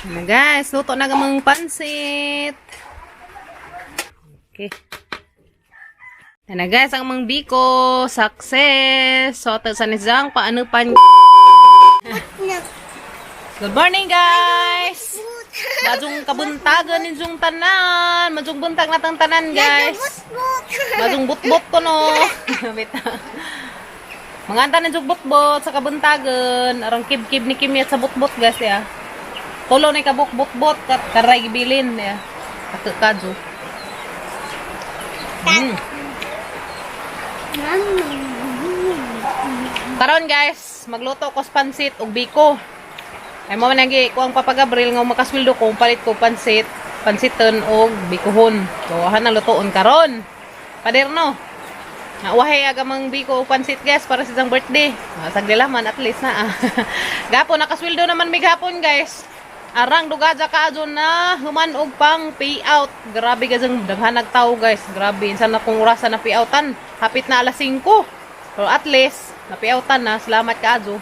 Ano guys, luto na kamang pansit. Okay. Ano guys, ang mang biko, success. So, sa nizang paano pan. Good morning, guys! Majong kabuntagan ninyong tanan. Majong buntag na tang tanan, guys. Majong butbot ko, no. Bita. Mga anta ninyong butbot sa kabuntagan. Arang kib-kib ni Kimyat sa butbot, guys, ya. Tulo ni kabuk butbot kat karay gibilin ya. Kato kadyo. Karon guys, magluto ko sa pansit ug biko. Ay mo man nagi ko ang Papa Gabriel nga makasweldo ko palit ko pansit, pansiton og bikohon. So ahan na lutoon karon. Paderno. Na wahay aga mang biko og pansit, guys, para sa isang birthday. Ah, sagli man at least na. Ah. Gapon nakasweldo naman mig hapon, guys. Arang dugaja ka adyo na human og pang payout. Grabe guys, ang daghan tao, guys. Grabe insan na kung orasa na payoutan. Hapit na alas 5. Pero at least napayoutan na. Salamat kaadyo.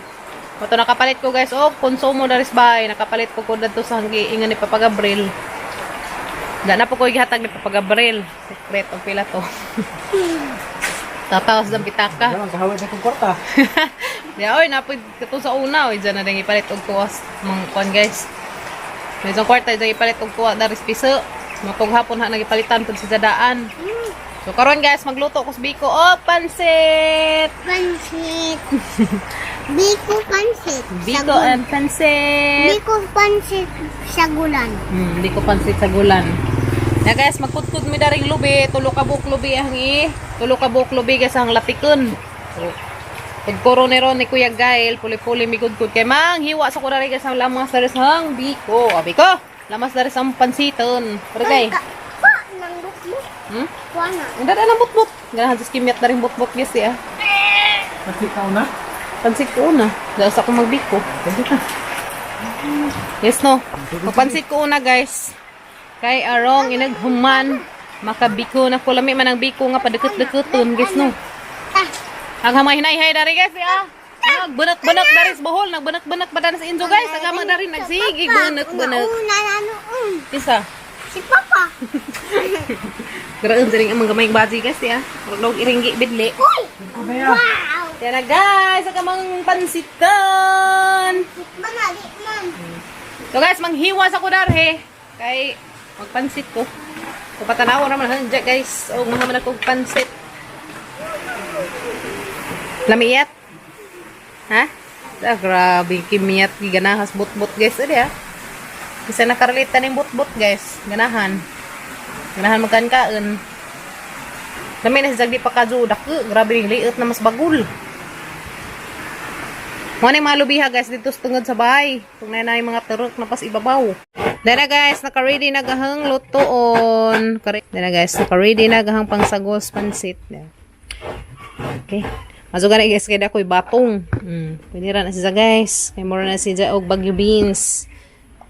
Mato nakapalit ko, guys, og konsumo daris bay. Nakapalit ko ko dadto sa hanggi ingan ni Papa Gabriel. Da na po ko gihatag ni Papa Gabriel. Secret og pila to. Tatawas ng pitaka. Wala, kahawad na kong kwarta. Di oy napoy kato sa una oy dyan na dang ipalit og tuwas mga kuan, guys. May isang kwarta dyan ipalit og tuwa daris piso. Matog hapon ha nagipalitan pud sa dadaan. So karon guys, magluto ko sa biko og pansit. Pansit. Biko pansit. Biko and pansit. Biko pansit sa gulan. Biko pansit sa gulan. Na guys, magkudkod mi daring lubi, tulo ka buok lubi ang i, tulo ka buok lubi guys ang latikon. So, pagkuro ni ron ni Kuya Gail, puli-puli mi kudkod kay mang hiwa sa kurari guys ang lamas daris ang biko. Ah, biko, lamas daris ang pansiton. Pero kay, Pa, nang bukbuk. Kuha na. Ang dada ng butbot. Ganahan sa kimyat na rin butbot guys ya. Pansit ka una? Pansit ko una. Dahil sa akong magbiko. Pansit na. Yes, no. Magpansit ko una, guys. Kay arong inaghuman makabiko na ko, lami man ang biko nga padukot-dukoton, guys, no. Ah, Ang hamay hinay dari guys ya. Nagbanak-banak dari sa Bohol, nagbanak-banak pa dan sa Inzo, guys. Ang hamay dari nagsige banak-banak. Una na noon. Isa. Si Papa. Garaon sa ring amang gamay baji, guys ya. Murag dog iringgi bidli. Uy! Ano Wow! Yan na guys, ang amang pansitan. Manali man. So guys, manghiwas ako darhe kay magpansit ko. Kung patanaw naman hanja guys, og mga man akong pansit. Lamiyat. Ha? Ah, grabe kimiyat giganahas butbot, guys. Adi ah. Bisa nakarelate ta ning butbot, guys. Ganahan. Ganahan magkan kaon. Lami na si di pa kadyo dako, grabe ning liit na mas bagul. Mo ni mga lubiha guys dito sa tungod sa bahay. Kung na na yung mga turok na pas ibabaw. Dara guys, naka-ready na gahang lutoon. Dara guys, naka-ready na gahang pangsagos pansit. Yeah. Okay. Maso gani guys kay dakoy batong. Pwede ra na siya guys. Kay mura na siya og Bagyo beans.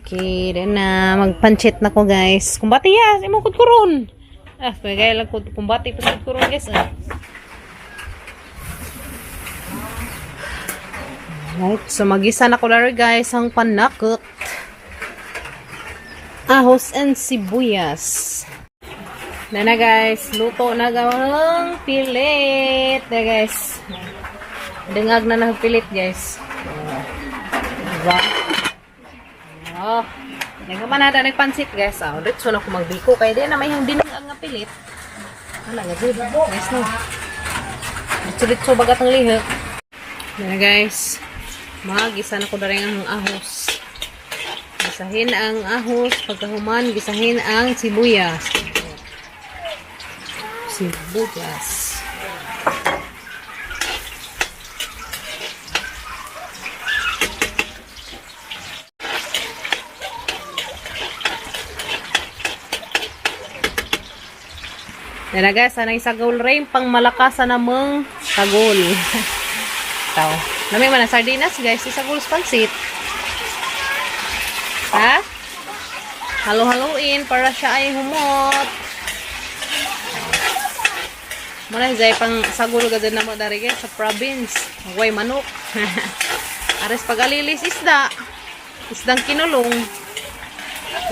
Okay, then na magpancit na ko, guys. Kumbati ya, imo kud kuron. Ah, pwede gaya lang kumbati pa sa kuron, guys. Ah. Right, so magisa na ko laro guys ang panakot. Ahos and sibuyas. Na na guys, luto na gawang pilit. Na guys. Dungag na nagpilit, guys. Diba? Oh. Nagaman na nagpansit, guys. Ah, diretso na ko magbiko kay di na may hang dinungag nga pilit. Wala nga good. Guys no. Diretso-diretso bagat ang lihok. Na guys. Magisa na ko na rin ang ahos. Gisahin ang ahos. Pagkahuman, gisahin ang sibuyas. Sibuyas. Yan na guys, anang sagol rin pang malakasan namang sagol. Tao. Lami man ang sardinas guys, isagol sa pansit. Ha? Halo-haloin para siya ay humot. Muna jay pang sagol gad na mo dari guys sa province. Way manok. Ares pagalilis isda. Isdang kinulong.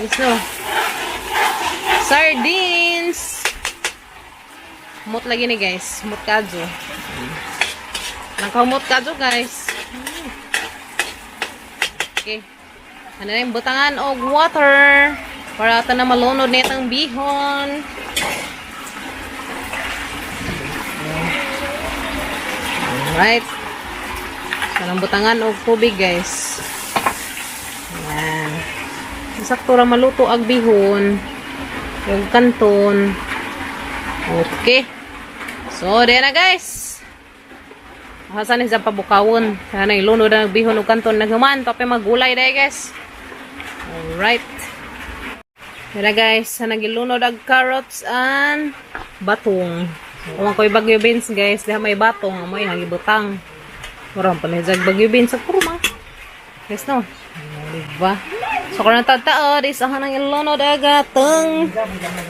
Yes, no. Sardines. Mut lagi ni, guys. Mut kadyo. Nangkamot kadyo, guys. Okay. Ano na yung butangan og water para ata na malunod na itang bihon. Alright. So, nang butangan og tubig, guys. Ayan. Sakto ra maluto ang bihon. Yung kanton. Okay. So, diyan na, guys. Hasan ni sa pabukawon. Kaya na ilunod ang bihon og kanton naghuman. Pape magulay dahil, guys. Alright. Diyan na, guys. Sa nagilunod ang carrots and batong. Kung ako'y bagyo beans, guys. Diha may batong. Amoy hangibutang. Murang pa na bagyo beans sa kurma. Guys, no? Diba? So, kung natataod, is ang hanang ilunod ag atong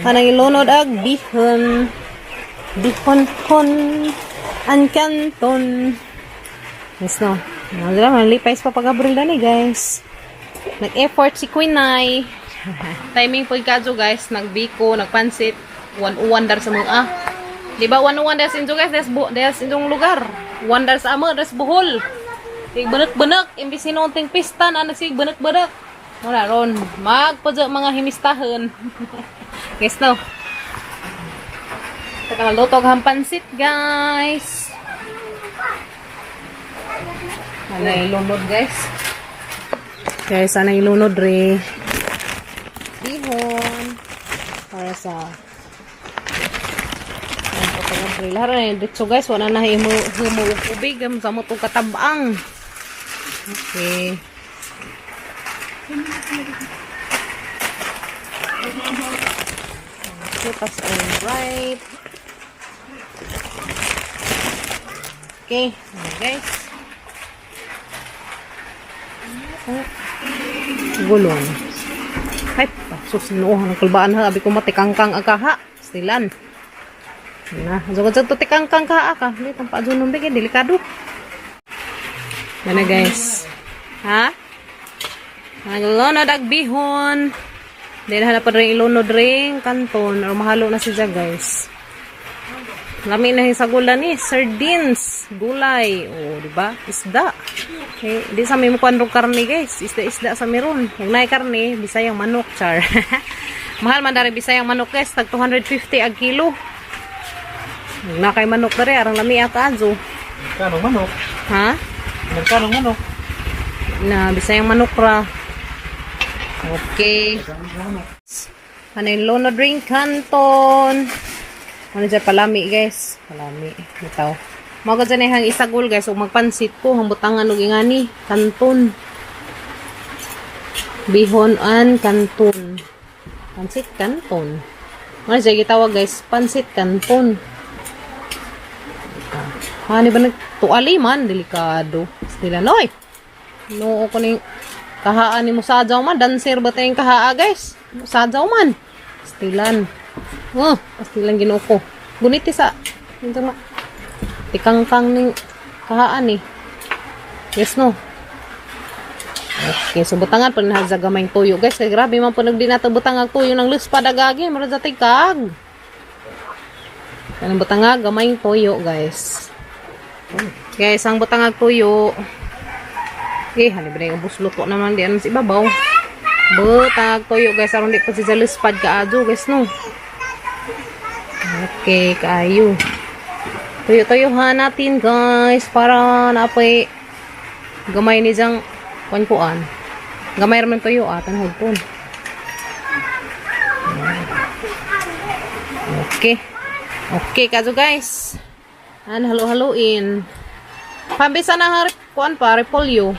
hanang ilunod ag bihon. Bihon hon. An kanton. Yes, no? Ano malipay sa papagabril na ni, guys. Nag-effort si Queen Nay. Timing po kadyo, guys. Nagbiko, nagpansit. 1-1 dar sa mga ah. Di ba 1-1 dar sa inyo, guys? Des, bu des inyong lugar. 1 dar sa ama, des Bohol. Sig banak-banak, imbis sinunting pista na nagsig banak-banak. Wala ron, magpadya mga himistahan. Guys, no. Saka luto ang pansit, guys. Ano ilunod, guys? Guys, sana ilunod re. Bihon. Para sa ang pagkabril. Hara na dito, guys, wala na himo himo tubig am sa mo katabang. Okay. Okay, tas alright. Okay, ayan, guys. Gulon. Ay, sus, no, ang kulbaan ha. Abi ko matikangkang akaha. Silan. Na, so kung tikangkang ka aka. Hindi, tampa dyan nung bigay, delikado. Yan na, guys. Ha? Naglunod ag bihon. Hindi na hanap pa rin ilunod rin kanton. Or mahalo na siya, guys. Lami na yung sagulan ni sardines, gulay, o di ba? Isda. Okay, di sa may mukuan rong karne, guys. Isda-isda sa meron. Kung naay karne, bisayang manok char. Mahal man dari bisayang manok, guys, tag 250 ang kilo. Kung na kay manok dere arang lami ata azo. Nagkanong manok? Ha? Nagkanong manok? Na bisayang manok ra. Okay. Ano yung Lono drink canton? Ano dyan, palami, guys. Palami. Bitaw. Mga dyan ay hang isagol, guys. O magpansit ko. Hang butangan og ingani. Canton. Bihon an canton. Pansit canton. Ano dyan gitawag, guys? Pansit canton. Ano ba nagtuali man? Delikado. Sila, noy. No, ko ning kahaan ni mo sadyaw man. Dancer ba tayong kahaa, guys? Sadyaw man. Pastilan. Oh, pastilan Ginoo ko. Guniti sa ito ma. Tikangkang ning kahaan ni. Yes no. Okay, so butangan pa na sa gamay tuyo, guys. Kay grabe man po nagdi nato butang ang tuyo ng luspa dagagi, mura sa tikag. Kanang butangag gamay tuyo, guys. Guys, ang butangag tuyo. Eh, hani ba na yung ubos luto naman di ano sa ibabaw. Butang tuyo, guys, aron di pa siya luspad kaadyo, guys, no. Okay, kaayo. Tuyo-tuyuhan natin, guys, para napoy gamay ni jang kuan-kuan. Gamay raman tuyo ah, tanhog po. Okay. Okay, kazo, guys. An halo-haloin. Pambisa na harip kuan pa repolyo.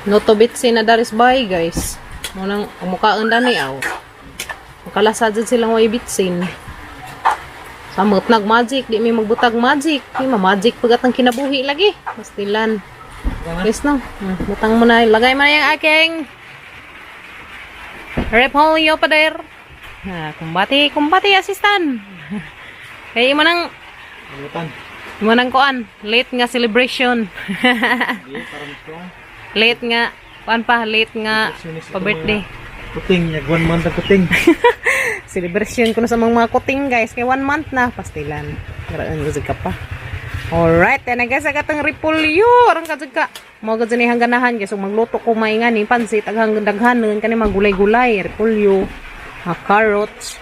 No to bitsi na daris bay, guys. Mo nang mukaan dani aw. Makalasa dyan silang way bitsin. Samot nag magic, di mi magbutag magic. Di ma magic pagat ang kinabuhi lagi. Pastilan. Yes no. Butang mo na, lagay mo na yung aking repolyo pader. Ah, kumbati, kumbati assistant. Kaya mo nang Palitan. Manang kuan, late nga celebration. Di, para mas kuan. Late nga, kuan pa, late nga Perfectionist pa itong birthday. mga kuting, yag 1 month ang kuting. Celebration ko na sa mga kuting, guys. Kay 1 month na. Pastilan. Garaan ko ka pa. Alright, yan na guys, ang katong repolyo. Arang ka ka. Mo gud ni hangganahan guys. So magluto ko may nga ni pansit aghang daghanon kani mga gulay-gulay, repolyo, mga carrots,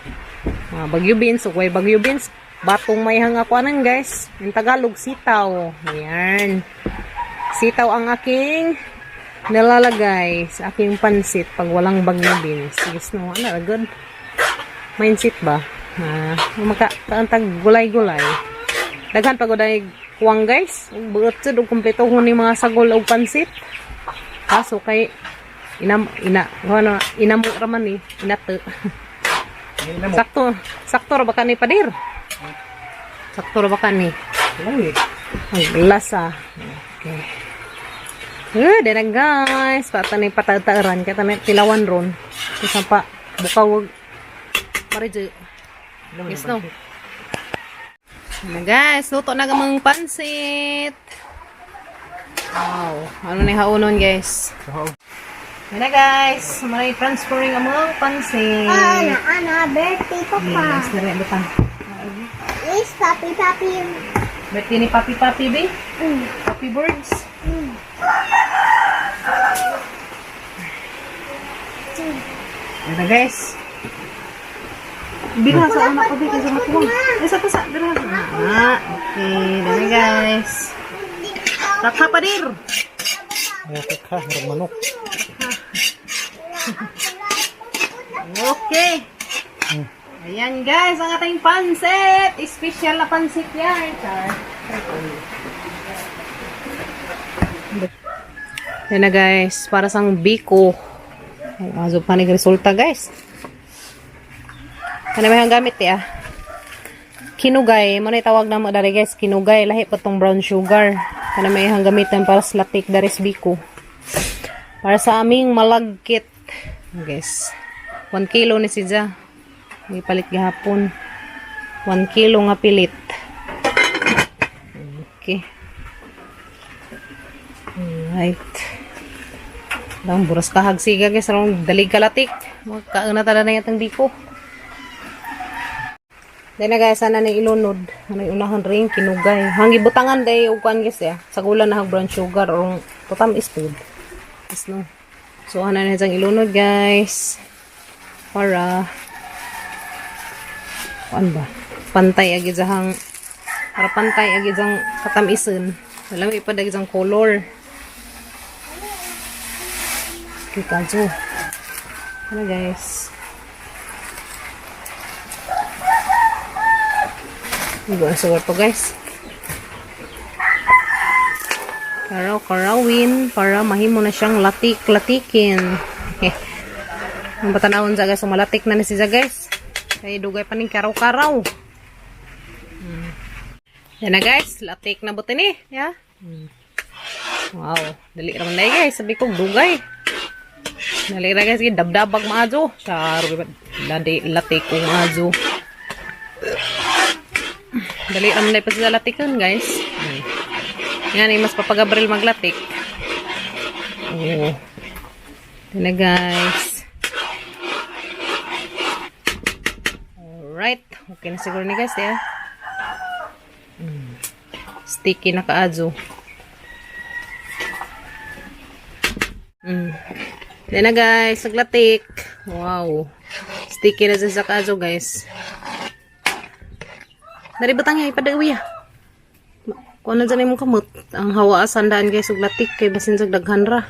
mga bagyo beans, ug way bagyo beans. Batong may hanga kuanan, guys. In Tagalog, sitaw. Ayan. Sitaw ang aking nilalagay sa aking pansit pag walang bagyo beans. Yes, no, ano, good mindset ba? Ah, maka kaantag gulay-gulay. Daghan pa gud ay kuwang, guys. Ug buot jud og kumpleto ni mga sagol og pansit. Kaso kay inam ina ano inamo ra man ni inate. Ngayon na mo. Sakto sakto ra ba kani, padir? Sakto ra ba kani? Wala eh. Ang lasa. Okay. Eh, na guys. Pata ni patataran kaya tani tilawan ron. Isa pa bukaw maridyo. Wala man Yes, yung no. pansit. Ano guys, luto na kamang pansit. Wow. Ano na yung haunon, guys? So, Yan na guys, may transferring ang mga pansit. Ana, ana, birthday Papa. Yes, dali butang. Yes, papi, papi. Birthday ni Papi Papi, be? Papi Birds. Yan na guys. Bira sa anak ko, be, kasi matuwang. Eh, sa tasa, bira. Ah, okay. Dali guys. Takha pa dir. Ay, ka, murag manok. Okay. Ayan guys, ang ating pansit. Special na pansit yan. Char. Yan na guys, para sang biko. Mazo pa ni resulta, guys. Ano may ang gamit eh ah. Kinugay, mo na tawag na mo dari guys, kinugay lahi pa tong brown sugar. Kana may ang gamitan para sa latik daris biko. Para sa aming malagkit. Guys, 1 kilo ni siya. May palit gahapon. 1 kilo nga pilit. Okay. Alright. Lang buras kahag siga guys, sarong dalig kalatik. Magkaon na tala na yatang biko. Dahil na guys, sana na ilunod. Ano yung unahan rin, kinugay. Hangi butangan day, ukan guys ya. Sagulan na hag brown sugar or totam is food. Yes, no. So, ano na siyang ilunod, guys. Para, ano ba? Pantay agad siyang, para pantay agad siyang katamison. Wala may ipadag siyang color. Okay, kajo. Ano guys? Iba ang sugar to, guys. Karaw-karawin para mahimo na siyang latik-latikin. Eh. Ang batanawon sa guys, malatik na ni siya guys. Kay dugay pa ning karaw-karaw. Yan na guys, latik na buti ni. Yeah. Wow, dali ra man dai guys, sabi ko dugay. Dali ra guys, sige, dabdabag maajo. Char, dali latik ko maajo. Dali ra man dai pa sila latikan, guys. Yan ay mas papagabril maglatik. Oo. Ito na guys. Alright. Okay na siguro ni guys, yeah. Sticky na kaadyo. Ito na guys, naglatik. Wow. Sticky na siya sa kaadyo, guys. Naributang niya, ipadawi ah. Kung ano dyan imong kamot, ang hawa sandaan guys, ug latik kay basin sa daghan ra.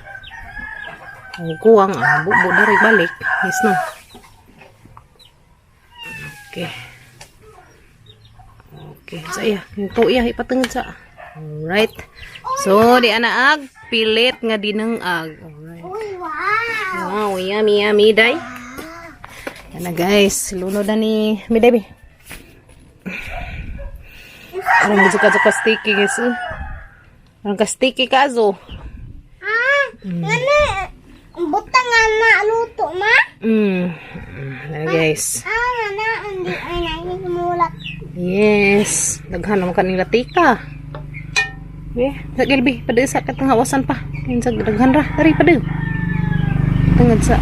Ang kuwang, ang bubo dari balik. Yes no. Okay. Okay, sa iya. Ito iya, ipatungod sa. Alright. So, di ana ag pilit nga dinang ag. Alright. Uy, wow. Wow, yummy, yummy, day. Yan na guys, lunod na ni Miday, be. Parang medyo ka sticky guys. Eh. Parang ka sticky ka azo. Ah, ngano, butang nga na luto, ma? Yan na guys. Ah, nga na, hindi, ay, nangigmulat. Yes, daghan naman kanila tika. Eh, sa gilbi, padeo sa katong hawasan pa. Sa daghan ra, dari padeo. Tungod sa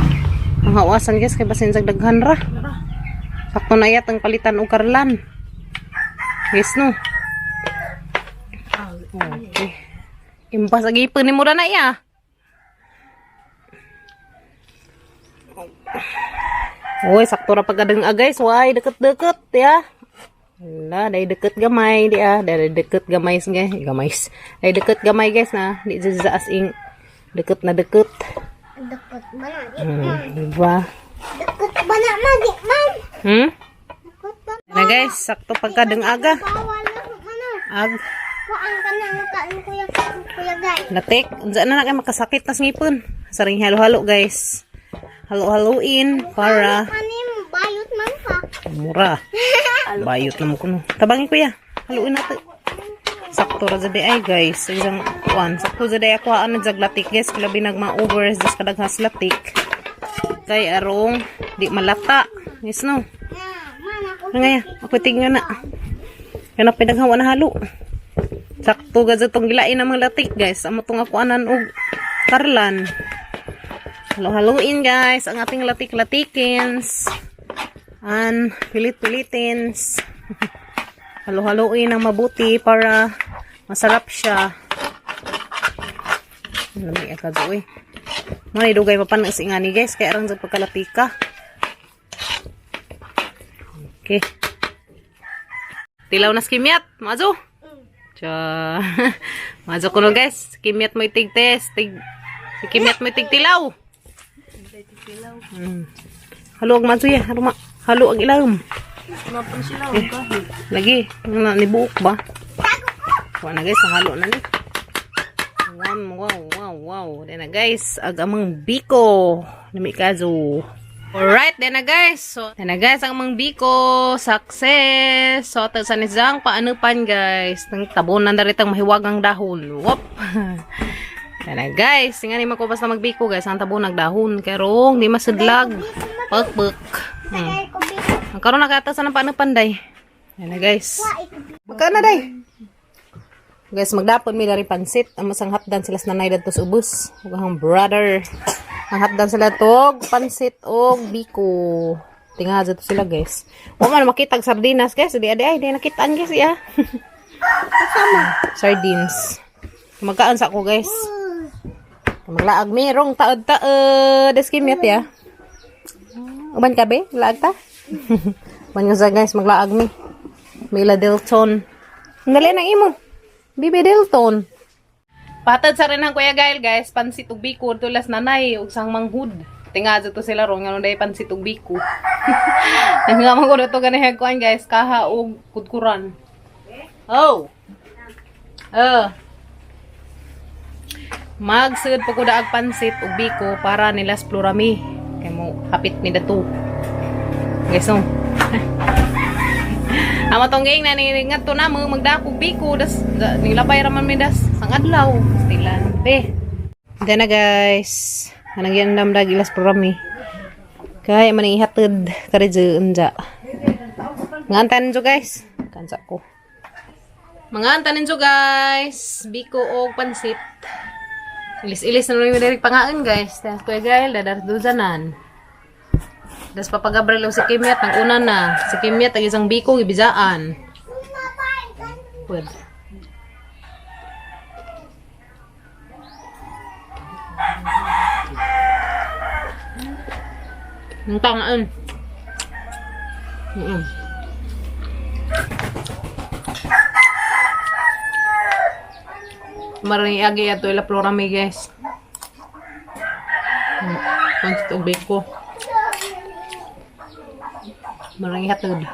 ang hawasan guys kay basin sa daghan ra. Sakto na yat ang palitan og karlan. Yes no. Okay. Impas agi ni mo na iya. Oy, sakto ra pagkadeng guys. Why deket-deket ya. Wala, dahil deket gamay di ah, dahil deket gamay guys, gamay. Dahil deket gamay guys na, di dyan as ing deket na deket. Dukot ba na? Diba? Dukot ba na, magi, man? Dukot ba? Na guys, sakto pagkadeng aga. Bawal na ano. Ag Kuan ka na ang kain kuya, kuya guys. latik, unsa na na kay makasakit tas ngipon. Saring halo-halo guys. Halo-haloin para Ano yung bayot man ka? mura. Bayot na mo kuno. Tabangi kuya. Haluin natin. Sakto ra jud ay guys. Isang kuan. Sakto jud ay ako ano jag latik guys. Kalabi nagma-over just kadaghas latik. Kay arong di malata. Yes no. Ah, man ako. Ano nga ya? Ako tingnan na. Kaya na pinaghawa na halo. Sakto ga tong gilain ang mga latik guys. Amo tong ako anan og karlan. Halo-haloin guys ang ating latik-latikins. An pilit-pilitins. Halo-haloin ang mabuti para masarap siya. Lami ka uy. Mo ni dugay pa pa ngani guys kay aron sa pagkalatika. Okay. Tilaw na skimyat, mazo. Cha. Mazo kuno guys, kimyat mo itig test, tig si kimyat mo itig tilaw. Halo ang mazo ya, halo ma. Halo ang ilawom. Eh, lagi, na ni buok ba? Wa na guys, halo na ni. Wow, wow, wow, wow. Then na guys, ag amang biko. Nami kazo. Alright, then na guys. So, then na guys, ang amang biko. Success. So, ato sa nizang paanupan guys. Nang tabunan na rin mahiwagang dahon. Whoop. Then na guys, nga ni makubas na magbiko guys. Ang tabon dahon. Kerong, di masidlag. Pagpuk. Tagay ko biko. Ang karon nakata sa nang paanupan day. Then na guys. Wa iko biko. Magkano day? Guys, magdapon mi dari pansit. Ang masang hapdan sila sa nanay dadto sa ubos. Ug ang brother. Ang hapdan sila tog pansit og biko. Tinga dito sila guys. Wa man makita ang sardinas guys. Di adi ay di nakitaan guys ya. Sardines. Magkaan sa ako guys. Maglaag mi rong taod-taod. Eskimyat ya. Uban ka be? Laag ta? Uban nga sa guys, maglaag mi. Mila Delton. Ang dali ng imo. Bibi Delton. Patad sa rin ang Kuya Gail guys, pansit ug biko tulas nanay ug sang manghud. Tinga to sila ron ngano day pansit ug biko. Nga man ko to gani kuan guys, kaha ug kudkuran. Oh. Oh. Magsud pa ko daag pansit ug biko para nila splurami. Kay mo hapit mi dato. Guys, no. Amo tong ging na ningat to na mo magdakog biko das da, nilabay ra man mi das sang adlaw stilan be. Then na guys, anang yan dag ilas programi. Kay man ihatid kare unja. Ngantan jo guys. Kansa ko. Mga antanin jo guys, biko og pansit. Ilis-ilis na lang yung direk pangaon guys. Tas Kuya Gael, dadar duzanan. Das Papa Gabriel o si Kimyat, ang una na. Si Kimyat, ang isang biko, gibizaan. Pwede. Ang tangaan. Maraming agi ato ila flora mi guys. Pansit ug biko. Maraming hatod.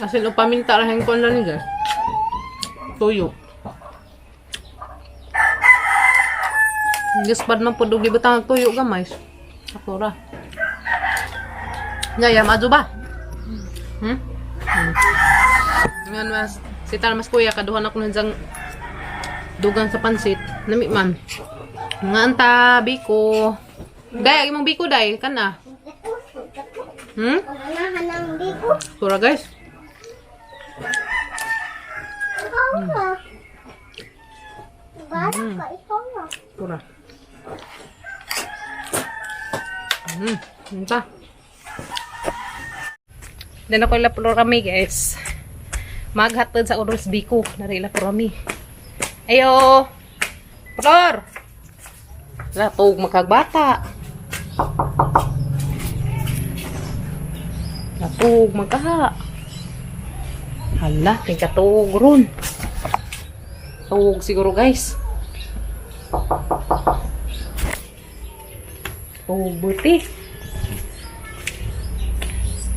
Asin o paminta raheng kon lang ni guys. Tuyo. Diyos pad man po di batang tuyo gamay. Ako ra. Gaya, madzo ba? Ngayon mas Si mas kuya kaduhan ako nandiyan dugang sa pansit. Nami man. Mga anta, biko. Day, agi mong biko day, kana. Ganahan ang biko. Tura guys. Ikaw na. Bala ka, ikaw na. Tura. Unsa? Then ako ila kami guys. Maghatod sa oras biko. Nari ila kami. Ayo! Flor! Latog makagbata. Latog magkaha. Hala, kay katog ron. Tug siguro guys. Tug buti.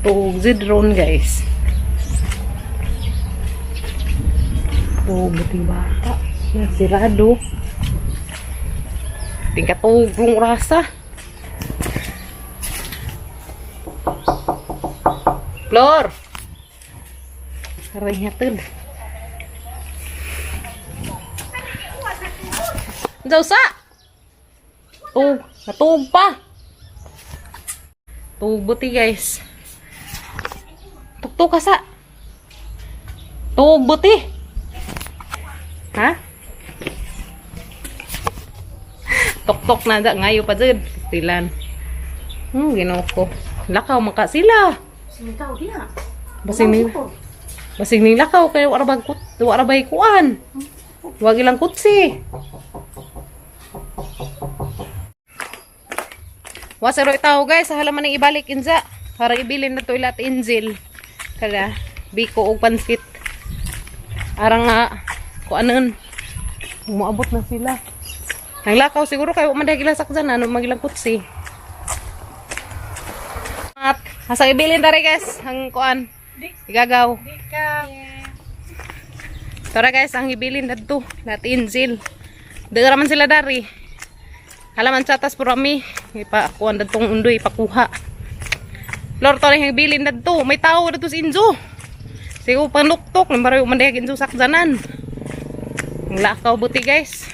Tug zidron guys. Tug buti bata. Nasirado. Tingka tug rong rasa. Flor! Aray hatid. Sa! Tug, natug pa. Tug buti guys. Tuktok ka sa. Tug buti. Ha? Tuktok na da ngayo pa jud. Tilan. Ginoo ko. Lakaw man ka sila. Basig ni Basig ni lakaw kay wa ra bag kut, wa ra bay kuan. Wa ilang kutsi. Wa sa roy tao guys, sa halaman ng ibalik inza. Para ibilin na to ila at Inzil. Kada biko og pansit. Arang nga kuanon. Umuabot na sila. Naglakaw siguro kayo man dahil sakzan ano magilang kutsi. At asa ibilin tari guys ang kuan. Igagaw. Tara guys, ang ibilin dadto natin Inzil. Dara man sila dari. Halaman sa tas puro mi. Ipakuan dadtong undoy ipakuha. Lord to ang ibilin dadto. May tao dadto sa Inzo. Sigo panuktok, nambaro man dahil Inzo sakzanan. Ang lakaw buti guys.